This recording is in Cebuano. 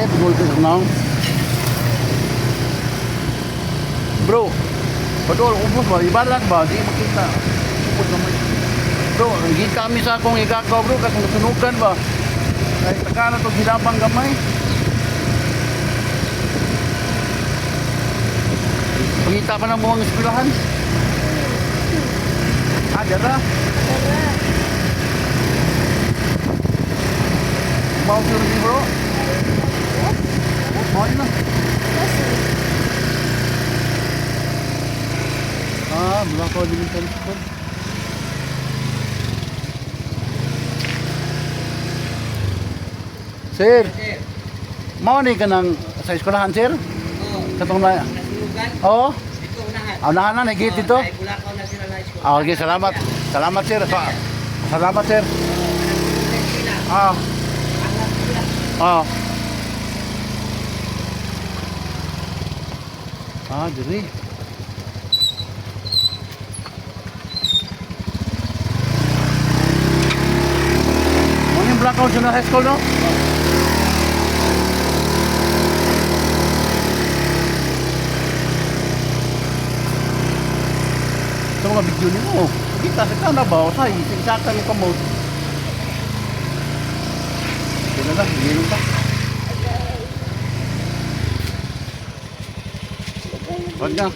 Ay, pagul ka sa naong. Bro, padol, ubos ba? Ibalag ba? Di makita. Ubos naman. Bro, ang kami sa akong igagaw, bro, kasi nasunugan ba? Ay, taka na itong hinabang gamay. Pangita pa ng muwang eskwelahan. Ah, dara. Mau sir ni, bro. Mau na. Ah, Blacko Elementary School. Sir, Sir, mao ni ka ng sa eskwelahan, sir? Oo. Katong na. Nasunugan. Oo. Dito unahan. Ah, unahan na, nagigit dito. Ay, Bulacau National High School. Ah, okay, salamat. Salamat, sir. Salamat, sir. Nasunugan sila. Ah, Angat sila. ah. Ah, diri. Mo yung Blackout Junior High School, no? Sa mga video nimo, kita sa kana ba? Sa isa ka ni kamot. Sige na lang, ginom ka. Wag na.